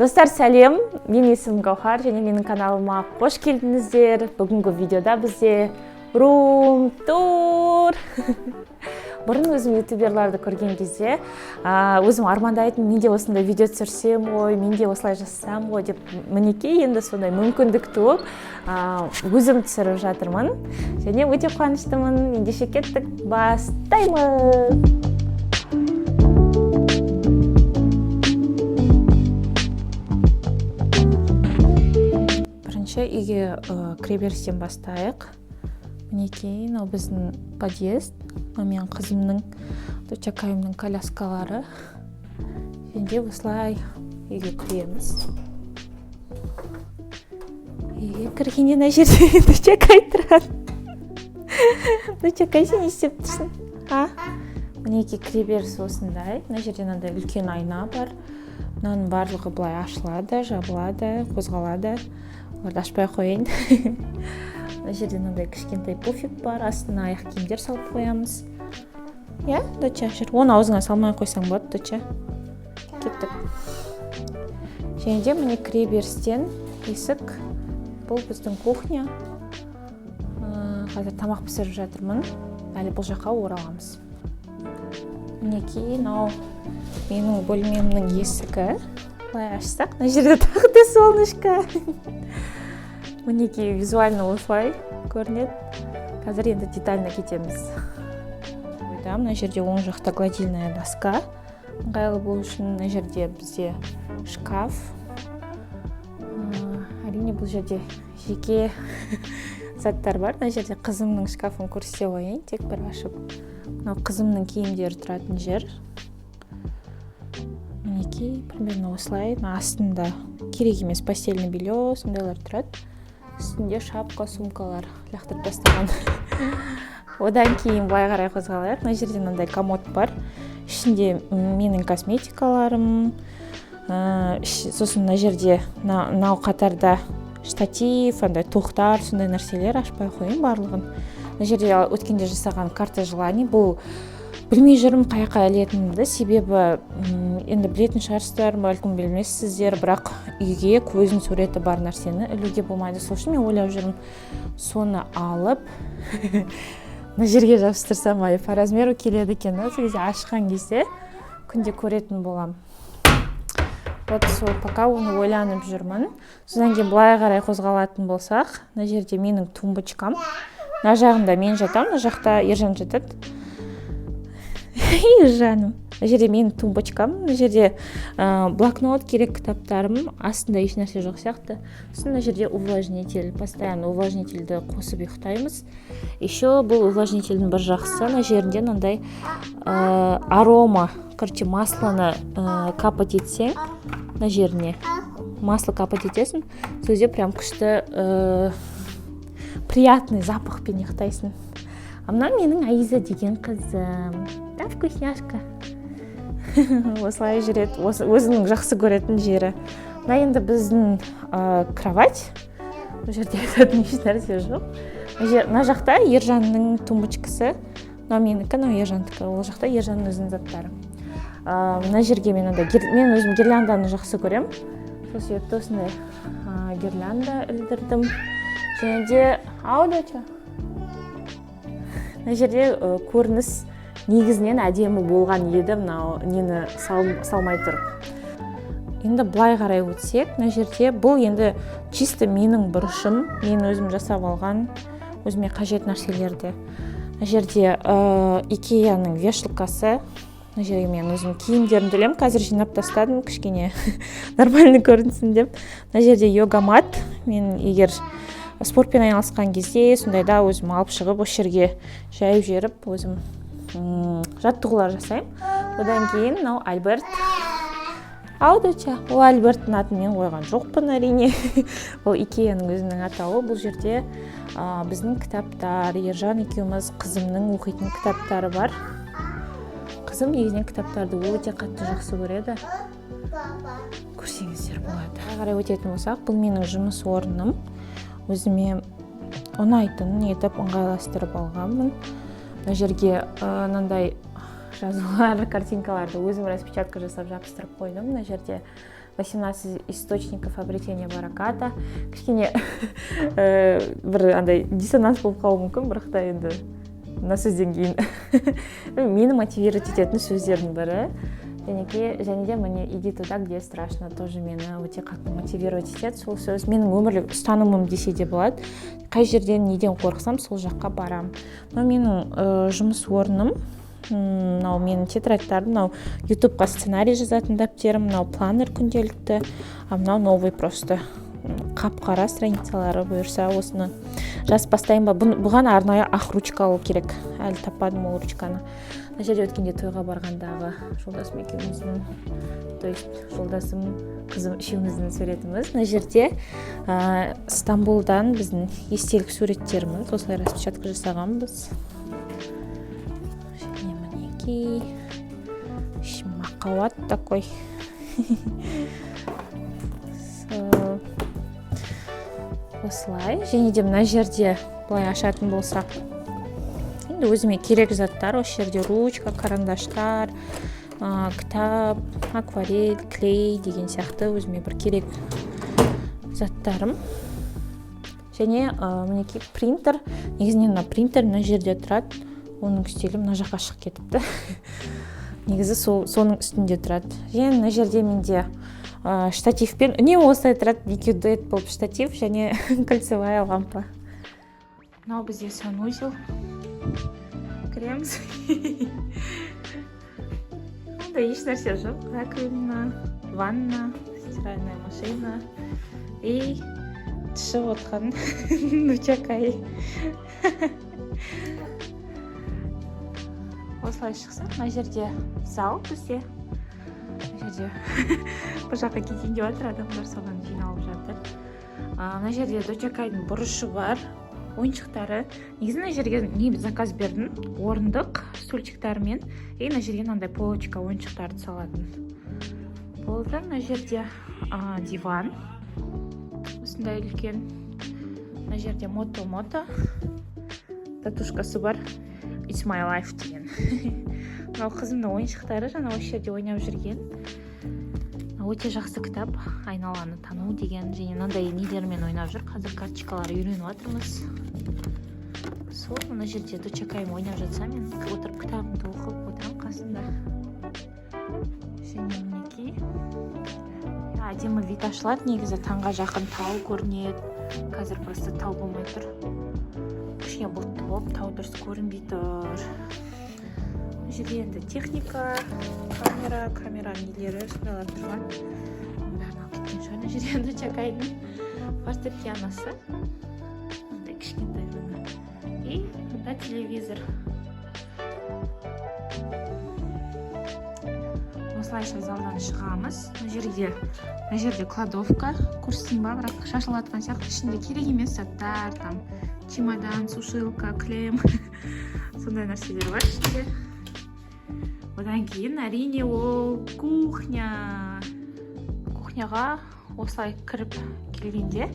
Достар, сәлем! Мен есімім Гаухар және менің каналыма қош келдіңіздер. Бүгінгі видеода бізде рум тур. Бұрын өзім ютуберларды көрген кезде өзім армандайтын, мен де осындай видео түсірсем ғой, мен де осылай жасасам ғой деп. Мінекей, енді сондай мүмкіндік туып, өзім түсіріп жатырмын және өте қуаныштымын. Ендеше кеттік, бастаймыз. Бірінші үйге кіреберістен бастайық. Мінекей, мынау біздің подъезд. Мынау менің қызымның, дочакайымның коляскалары. Және де осылай үйге кіреміз. Үйге кіргенде мына жерде дочакай тұрады. Дочакай, сен не істеп тұрсың, а? Мінекей, кіреберіс осындай. Мына жерде мынандай үлкен айна бар. Мынаның барлығы былай ашылады, жабылады, қозғалады. Оларды ашпай ақ қояйын. Мына жерде мынандай кішкентай пуфик бар, астына аяқ киімдер салып қоямыз, иә. Доча, жүр, оны аузыңа салмай ақ қойсаң болады. Доча, кеттік. Және де міне, кіреберістен есік, бұл біздің кухня. Қазір тамақ пісіріп жатырмын, әлі бұл жаққа ораламыз. Мінекей, мынау менің бөлмемнің есігі. Былай ашсақ, мына жерде тағы да солнышко. Мінекей, визуально осылай көрінеді. Қазір енді детально кетеміз. Ойда мына жерде оң жақта гладильная доска, ыңғайлы болу үшін. Мына жерде бізде шкаф. Әрине, бұл жерде жеке заттар бар. Мына жерде қызымның шкафын көрсете қояйын тек бір ашып. Мынау қызымның киімдері тұратын жер. Мінекей, примерно осылай. Мына астында керек емес постельный белье, сондайлар тұрады. Үстінде шапка, сумкалар лақтырып тастаған. Одан кейін былай қарай қозғалайық. Мына жерде мынандай комод бар, ішінде менің косметикаларым. Сосын мына жерде мынау қатарда штатив, андай тоқтар, сондай нәрселер. Ашпай ақ қояйын барлығын. Мына жерде өткенде жасаған карта желаний. Бұл білмей жүрмін қай жаққа ілетінімді, себебі енді білетін шығарсыздар, бәлкім білмессіздер, бірақ үйге көздің суреті бар нәрсені ілуге болмайды. Сол үшін мен ойлап жүрмін, соны алып мына жерге жабыстырсам, ай, по размеру келеді екен да. Сол кезде ашқан кезде күнде көретін боламын. Вот сол, пока оны ойланып жүрмін. Содан кейін былай қарай қозғалатын болсақ, мына жерде менің тумбочкам. Мына жағында мен жатамын, мына жақта Ержан жатады. Жаным, мына жерде менің тумбочкам, мына жерде блокнот, керек кітаптарым, астында ешнәрсе жоқ сияқты. Сосын мына жерде увлажнитель, постоянно увлажнительді қосып ұйықтаймыз. Еще бұл увлажнительдің бір жақсысы, мына жерінде мынандай арома, короче, маслоны капать етсең, мына жеріне масло капать етесің, сол кезде прям күшті приятный запахпен ұйықтайсың. А мынау менің Аиза деген қызым да, вкусняшка, осылай жүреді. Осы өзінің жақсы көретін жері. Мына енді біздің кровать. Бұл жерде айтатын еш нәрсе жоқ. Мына жақта Ержанның тумбочкасы. Мынау менікі, мынау Ержандікі. Ол жақта Ержанның өзінің заттары. Мына жерге мен андай мен өзім гирлянданы жақсы көремін, сол себепті осындай гирлянда ілдірдім. Және де ау, доча, мына жерде көрініс негізінен әдемі болған еді мынау нені салмай тұрып. Енді былай қарай өтсек, мына жерде бұл енді чисто менің бұрышым, мен өзім жасап алған өзіме қажет нәрселерді. Мына жерде Икеяның вешалкасы. Мына жерге мен өзім киімдерімді ілемін. Қазір жинап тастадым, кішкене нормально көрінсін деп. Мына жерде йога мат. Мен егер спортпен айналысқан кезде, сондайда өзім алып шығып, осы жерге жайып жіберіп, өзім жаттығулар жасаймын. Одан кейін мынау Альберт. Ау, доча, ол Альберттің атын мен қойған жоқпын, әрине, ол Икеяның өзінің атауы. Бұл жерде біздің кітаптар, Ержан екеуміз, қызымның оқитын кітаптары бар. Қызым негізінен кітаптарды өте қатты жақсы көреді, көрсеңіздер болады. Ары қарай өтетін болсақ, бұл менің жұмыс орным. Өзіме ұнайтын етіп ыңғайластырып алғанмын. Мына жерге мынандай жазулар, картинкаларды өзім распечатка жасап жабыстырып қойдым. Мына жерде 18 источников обретения бараката. Кішкене бір андай диссонанс болып қалуы мүмкін, бірақ та енді мына сөзден кейін мені мотивировать ететін сөздердің бірі. Және де міне «Иди туда, где страшно» тоже мені өте қатты мотивировать етеді. Сол сөз менің өмірлік ұстанымым десе де болады. Қай жерден, неден қорықсам, сол жаққа барам. Мынау менің жұмыс орным, мынау менің тетрадьтарым, мынау ютубқа сценарий жазатын дәптерім, мынау планер күнделікті, а мынау новый, просто қап қара страницалары. Бұйырса, осыны жазып бастайын ба? Бұған арнайы ақ ручка алу керек, әлі таппадым ол ручканы. Мына жерде өткенде тойға барғандағы жолдасым екеуміздің, то есть жолдасым, қызым, үшеуміздің суретіміз. Мына жерде Стамбулдан біздің естелік суреттеріміз, осылай распечатка жасағанбыз. Және мінекей мақауат такой. So, осылай. Және де мына жерде былай ашатын болсақ, енді өзіме керек заттар осы жерде: ручка, карандаштар, кітап, акварель, клей деген сияқты өзіме бір керек заттарым. Және мінекей принтер. Негізінен мына принтер мына жерде тұрады, оның үстелі мына жаққа шығып кетіпті, негізі сол соның үстінде тұрады. Және мына жерде менде штативпен үнемі осылай тұрады, екеуі дуэт болып, штатив және кольцевая лампа. Мынау бізде санузел, кіреміз. Онда еш нәрсе жоқ: раковина, ванна, стиральная машина и түсіп отқан Нучакай. Осылай шықсақ, мына жерде зал бізде. Мына жерде бұл жаққа кетейін деп жатыр адамдар, соған жиналып жатыр. Мына жерде Дочакайдың бұрышы бар, ойыншықтары. Негізі мына жерге не заказ бердім: орындық стульчиктарымен и мына жерге мынандай полочка, ойыншықтарды салатын болды. Мына жерде диван осындай үлкен. Мына жерде мото мото татушкасы бар, «It's my life» деген. Мынау қызымның ойыншықтары, жаңа осы жерде ойнап жүрген. Өте жақсы кітап, «Айналаны тану» деген. Және мынандай нелермен ойнап жүр қазір, карточкалар үйреніп жатырмыз. Сол мына жерде дочакайым ойнап жатса, мен отырып кітабымды оқып отырамын қасында. Және мінекей әдемі вид ашылады. Негізі таңға жақын тау көрінеді, қазір просто тау болмай тұр, кішкене бұлтты болып, тау дұрыс көрінбей тұр. Мына жерде енді техника, камера, камера нелері, сондайлар тұрған, оның бәрін алып кеткен шығар. Мына жерде дочакайдың фортепианосы мындай кішкентай ғана и мында телевизор. Осылайша залдан шығамыз. Мына жерде кладовка, көрсетейін ба? Бірақ шашылып жатқан сияқты. Ішінде керек емес заттар, там чемодан, сушилка, кілем, сондай нәрселер бар ішінде. Одан кейін, әрине, ол кухня. Кухняға осылай кіріп келгенде,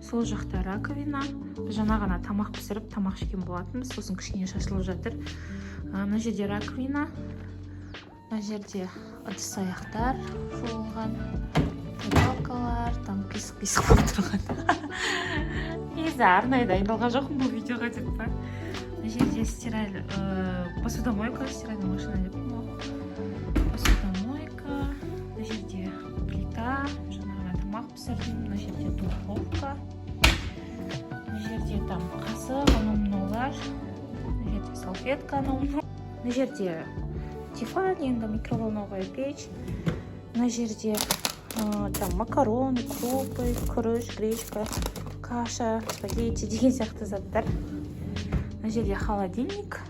сол жақта раковина. Біз жаңа ғана тамақ пісіріп, тамақ ішкен болатынбыз, сосын кішкене шашылып жатыр. Мына жерде раковина, мына жерде ыдыс аяқтар жуылған, тарелкалар там қисық қисық болып тұрған. Негізі арнайы дайындалған жоқпын бұл видеоға деп па. Мына жерде посудомойка, стиральная машина деппін ғой, посудомойка. Мына жерде плита, жаңа ғана тамақ пісірдім. Мына жерде духовка, мына жерде там қасық, анау мынаулар, мына жерде салфетка, анау мынау. Мына жерде Тефаль, енді микроволновая печь. Мына жерде там макароны, крупы, күріш, гречка, каша, спагетти деген сияқты заттар. Мына жерде холодильник,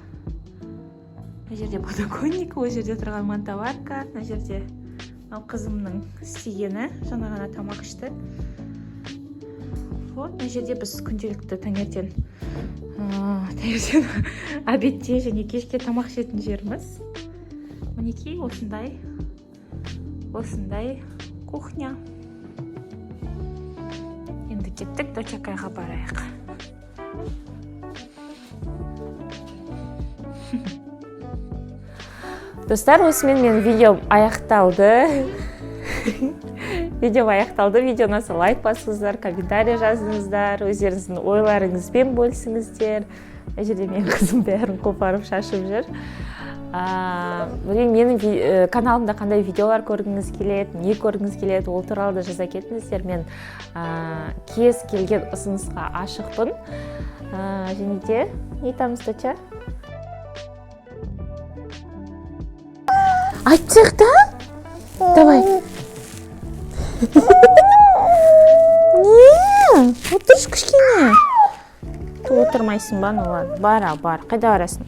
мына жерде подоконник, ол жерде тұрған мантоварка. Мына жерде мынау қызымның істегені, жаңа ғана тамақ ішті. Вот мына жерде біз күнделікті таңертең, обедте және кешке тамақ ішетін жеріміз. Мінекей, осындай кухня. Енді кеттік, Дочакайға барайық. Достар, осымен менің видеом аяқталды. Видео аяқталды. Видео ұнаса, лайк басыңыздар, комментарий жазыңыздар, өздеріңіздің ойларыңызбен бөлісіңіздер. Мына жерде менің қызым бәрін қопарып шашып жүр. Білмеймін, менің каналымда қандай видеолар көргіңіз келеді, не көргіңіз келеді, ол туралы да жаза кетіңіздер. Мен кез келген ұсынысқа ашықпын. Және де не айтамыз, доча? Айтсақ та, давай. Не, отыршы кішкене. Отырмайсың ба? Ну ладно, бар, ал, бар. Қайда барасың?